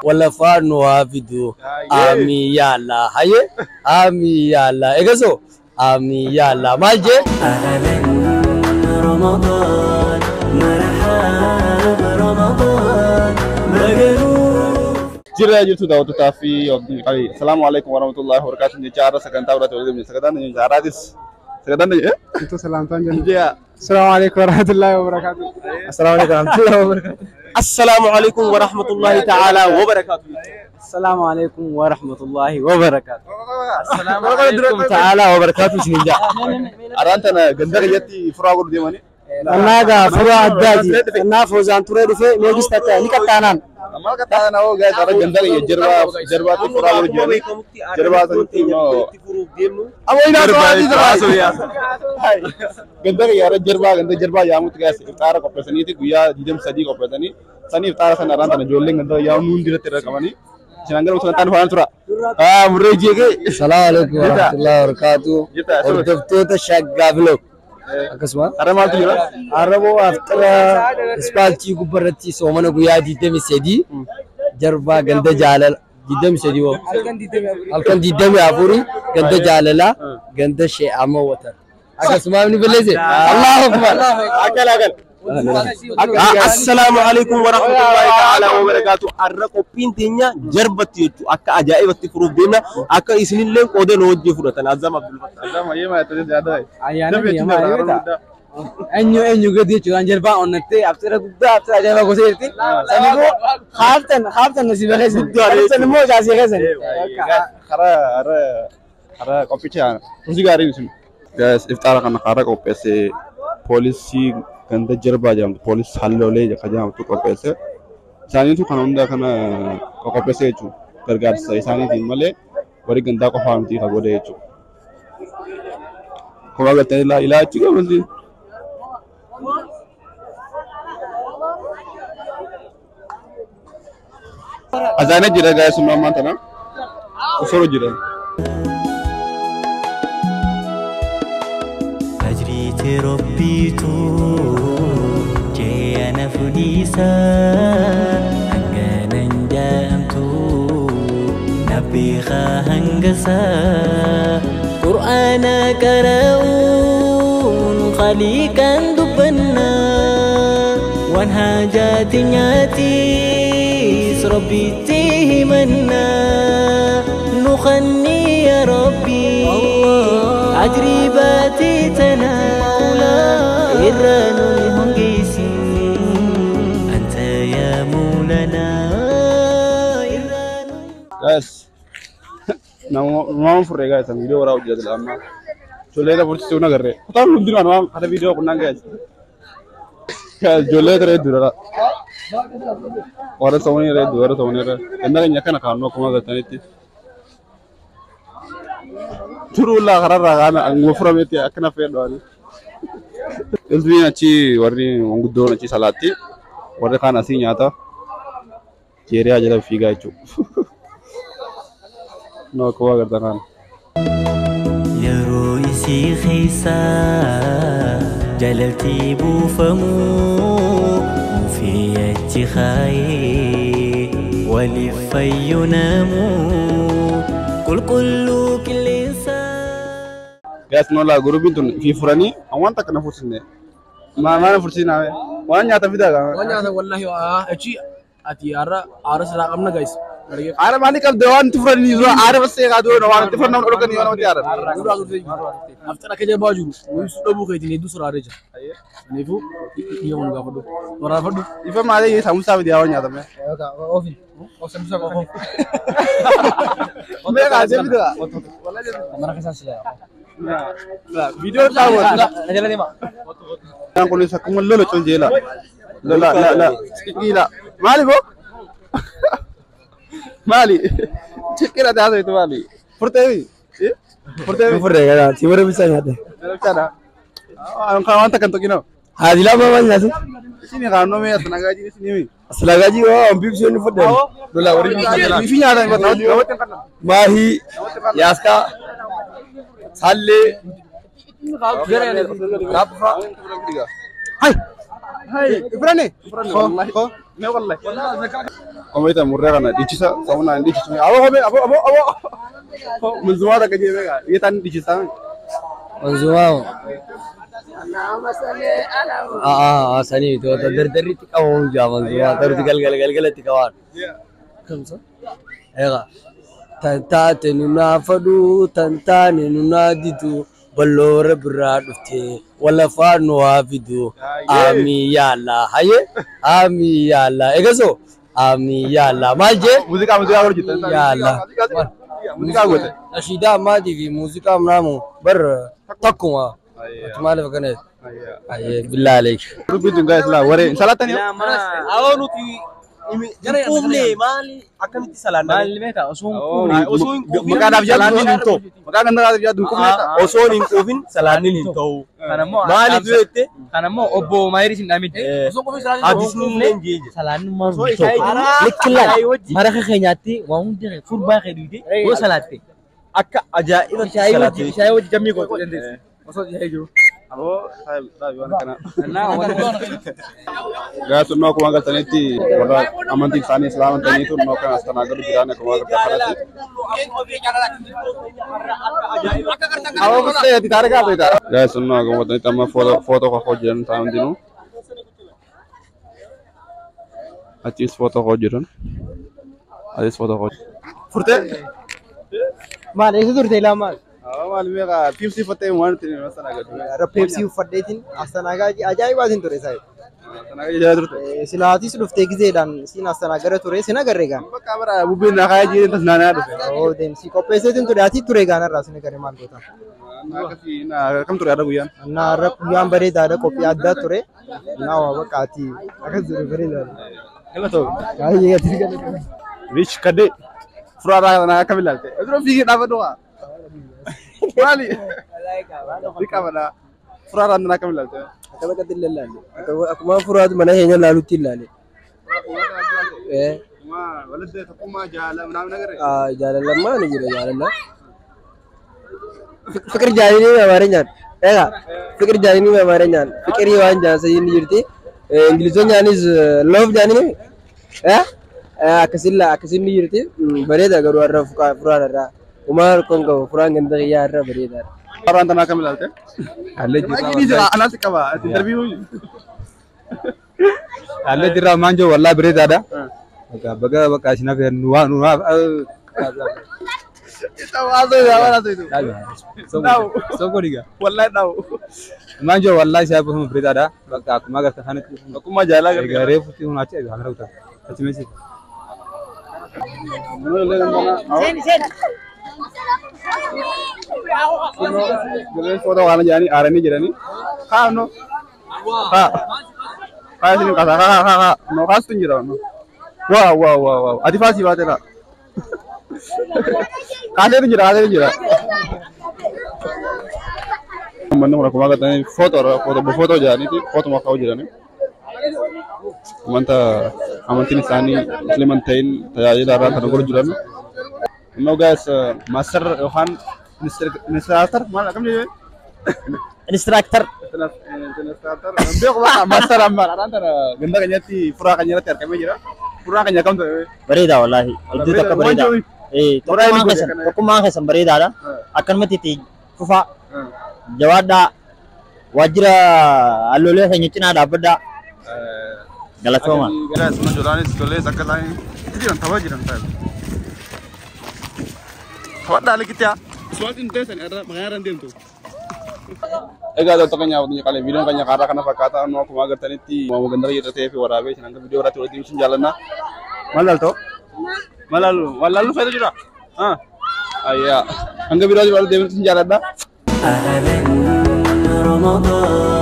Wala faanu haa fidu. Aamiin yaa Allah. Hayyee aamiin yaa Allah. Eegasoo aamiin yaa Allah. Maal jee? أهلا رمضان مرحبا رمضان مجنون Jira jirtu daawwattootaa fi Assalaamu alaikum warahmatullahi wabarakatuh. Jecha har'a sagantaa biraatti walitti dhufne. Sagantaan keenya har'aatis sagantaan keenya Itu salamtaan jenna. ji'a Assalamu alaikum warahmatullahi wabarakatuh. Assalaamu alaikum warahmatullahi wabarakatuh. Assalaamu alaikum warahmatullahi ta'ala wabarakatuh. Assalaamu alaikum warahmatullahi wabarakatuh. Assalaamu alaikum ta'ala wabarakatuh isiniin jaa. Har'aan tana ganda kiyyatti furaa godhu deemanii. Annaa gaa furaa addaati. Annaa foozaan turee dhufee meegis takka ni qaxxaanaan. Amma qaxxaanaa hoo gaas har'a ganda kiyya jarbaa jarbaatti furaa godhu jedhanii. Jarbaa sanitti immoo Amma ina ganda kiyya har'a jarbaa ganda jarbaa yaamutti gaas iftaara qopheessaniiti guyyaa 23 qopheessanii sanii iftaara sana har'aan tana ijoolleen ganda kiyyaa hundi irratti irra qabanii. Isin hanga sagantaan faana tura. Murree jeeqee. Assalaamu alaikum warahmatullahi wabarakatuh. Hordoftoota Shaggaa Vlog. Akkasuma Har'a maaltu jira? Arraboo aftara ispaaltii gubbarratti soomana guyyaa 23 jarbaa ganda jaalala 23 hoo halkan 24 ganda jaalala ganda she'ama watan. Akkasuma ni balleesse. Allahu akbar. Akal akal. Assalaamu alaikum warahmatullahi ta'ala wabarakatuh. Har'a qophiin teenya jarbatti jechuudha. Akka ajaa'ibatti furuuf deemna. Akka isinillee qooda nu hojii fudhatan. Azam Abdul Fattah. Azam ayyee maayyattee yaada. Ayyaana biyya maal beektaa? Eenyu eenyu gadi jechuudhaan jarbaa onnattee absira guddaa absira ajaa'ibaa gosa jirti. Saniifuu haaftan haaftan nasiiba keessan. Haaftan immoo jaasii keessan. Karaa karaa karaa qophicha tursi gaarii isin. Guys iftaara kana karaa qopheesse poolisii ganda jarbaa jedhamtu poolis halloolee jedhamtu qopheesse. Isaaniitu kana hunda kana qopheesse jechuudha. Gargaarsa isaaniitiin malee warri gandaa qofaa miti kan godhe jechuudha. Kophaa galtanii ilaa ilaa jechuudha gabalti. Azaana jira guys ammaan tana. Osoo jira. أجريت ربيتو جينا فديسا هنغانا جامتو نبيخا هنغسا قرآن كراون خليكا دبنا وانهاجات نياتيس ربي تهمنا نخني يا ربي أجري باتتنا إران الهنجيسي أنت يا مولانا إران Guys, nama furree guys, viidiyoo waraabuu jira amma. Ijoollee irra furchisuu na agarree. Kutaan hundinuu anuma kana viidiyoo kunnaan guys. Guys, ijoollee irra hedduu dha. Warra sawanii irra hedduu, warra sawanii irra. Ganda keenya kana kaannoo akkuma agartanitti. Turuu laa kararraa kaana anguma furametti akkana fe'edhu. Ilmiin achi warri manguddoon achi salaatti warri kaan asii nyaata jeeriyaa jala fiigaa jechuudha. No, akkuma agartan kana. Yeroo isii keessa jalalti buufamu mufii achi kaayee waliif fayyunamu qulqulluu qilleensa. Guys, no la gurubiin tun fi furanii waan takka na fursinne. Maa na fursinaa waan nyaata fidaa gaa. Waan nyaata wallahi achi ati har'a aara silaa qabna guys. Aara maalii qabda waan itti furanii dura aara bassee kaa dura waan itti furan dhorkanii waan namatti aara. Aftara akka jabaa jiru nuyi dhabuu keetiin hedduu suraaree jira. Kanaafuu dhiyeewwan nu gaafadhu. Waraafadhu. Ifa maalee saamsaa fidee waan nyaatame. Ofi. Of saamsaa qofa. Mee kaasee fidaa. Mara keessaa silaa. Viidiyoo daawwatu. Na jala deema. Kan kunis akkuma lola col jeela. Lola la la xiqqii la. Maali boo? Maali? Xiqqii la taasiftu maali? Furtee? Furtee? Furree gara si warra bishaan nyaate. Bishaadha. Waan takka hin tuqinoo. Haati lama maal nyaate? Isin kaannoo mee asnagaajii isin himi. Asnagaajii waa bibsoo inni fudhan. Lola warri Bifi nyaatan namatti hin kennan. Maahii, yaaskaa, sallee, Hai. Hai, Ifrane. Wallahi. Me wallahi. Komeita murre kana dhichisa sauna dhichisu. Abo kome abo abo abo. Manzuma takka jee beeka. Yetan dhichisa. Manzuma. Sanii to dardarritti qabamu jaa manzuma darti galgala galgalatti qabaan. Kamsa? Egaa tan taate nu naafadhu tan taane nu naaditu balloora biraa dhufte walafaa nu haa fidu aamii yaalla haye aamii yaalla egasoo aamii yaalla maal jee Muuziqaa muuziqaa godhu jirtan. Yaalla. Muuziqaa goote. Nashiidaa ammaatii fi muuziqaa amnaamu bar takkuma ati maaliif akkana haye billaa aleek. Dubbiin tun guys laa waree salaatanii. Awoo nuti hin quufne maali akkamitti salaanna? Maal beektaa osoo hin quufne. Osoo hin quufin Maqaadhaaf yaaddu salaanni hin ta'u. Maqaa gandaraaf yaaddu hin quufne. Osoo hin quufin salaanni hin ta'u. Kanammoo Maaliif yoo jette kanammoo obbo Maayiris hin dhaamidde. hadisni illee hin jeeje. Salaanni maru hin ta'u. Likkilaan maraqa keenyaatti waan hundi furbaa kee duwide yoo salaatte. Akka ajaa'ibatti salaatte. Shaayii wajji jammii gootu dandeessu. Osoo shaayii jiru. Aboo saahibi waan kana. Guys innoo akkuma agartanitti warra amantiin isaanii islaama ta'aniitu innoo kana astanaagadu jiraan akkuma agartan kanatti. Aboo kuttee ati taarikaa beektaa. Guys innoo akkuma agartanitti amma footoo kakoo jiran isaan hundinuu. Achis footoo kakoo jiran. Achis footoo kakoo. Furtee. Maal eessa turte ilaa maal? Maal meeqa piipsii uffattee waan nuti astanaagadu. Irra peepsii uffadheetiin astanaagaa ajaa'ibaatiin ture saayib. Astanaagadu jala turte. Silaatis dhuftee gizeedhaan siin astanaagara ture sin agarre gaan. Bakka bara bubbeen naa kaayee jireenya tas naanaa dhufe. Oo deemsi qopheesseetiin ture ati ture gaan irraa sin agarre maal goota. Akkasii akkam ture yaada guyyaan. Annaa irra guyyaan bareedaadha qophii addaa ture. Annaa waa bakka ati akkas ture bareedaadha. Galatoo. Baay'ee ati galatoo. Rich kadee furaadhaa kana akkam ilaalte? Dura fiigee dhaabadhu waa. Maali? Dhiqamadha. Furaadhaa kana akkam ilaalte? Akkam akkatti illee ilaalle. Akkuma furaatu mana keenya ilaalutti ilaale. Walitti tokkummaa jaalala ምናምን ነገር Jaalalammaa ni jira jaalala. Fikir jaalinii amaareenyaan. Egaa fikir jaalinii amaareenyaan. Fikirii waan jaansanii ni jirti. Ingilizoonyaanis love jaanii. Akkasilla akkasin ni jirti. Bareeda garuu har'a furaan irraa. Umaa rakkoon qabu furaan ganda kiyyaa irra bareedaadha. Furaadhaan tana akkam ilaalte? Allee Jirra anaas qaba. Interview. Allee jirra maan jiru wallaahi bareedaadha. Baga bakka isin hafe nu waa nu waa. Soko diga. Wallahi dhawu. Maan jiru wallaahi isaa bosoma bareedaadha. Bakka akkuma agartan kanatti. Akkuma jaalala agartee. Egaa reefutti hun achi egaa kana kutaa. Achi meesi. Ijoolleen footoo kana jedhanii aaranii jedhanii. Haa no. Haa. Haa isin kaasaa haa haa haa. No kaastu hin jira no. Waa waa waa waa. Ati faasii baateera. Kaaseetu jira kaaseetu jira. Manni kun akkuma agartanii footoo footoo footoo jedhaniiti footuma kaa'u jedhanii. Amanta amantiin isaanii musliima hin ta'in tajaajila irraa kan godhu jiran. Immoo guys master yookaan instructor maal akkam jedhee? Instructor. Instructor beeku bakka master amma dhaan tana ganda keenyatti furaa keenya irratti argamee jira. Furaa keenya akkam ta'e? Bareedaa wallaahi. Hedduu takka bareedaa. Tokkummaan keessan bareedaadha. Akkanumatti itti fufaa. Jawaadhaa. Waajjira halloolee keenya cinaa dhaabbadhaa. Galatooma. Guys, mana jolaanis ijoollees akka isaan itti jiran tapha jiran taa'e. Taphadhaa likitti haa. Iswaatiin teessan irra maqaa irra hin deemtu. Egaa doktor keenya wajjin qalee viidiyoon keenya karaa kana fakkaata nu akkuma agartanitti waamuu gandara jedha ta'ee fi waraabee isin hanga viidiyoo irratti walitti isin jaallanna. Maal laaltoo? Maal laalu? Maal laalu feetu jira? Ayyaa hanga viidiyoo walitti deemtu isin jaalladha. أهلا رمضان.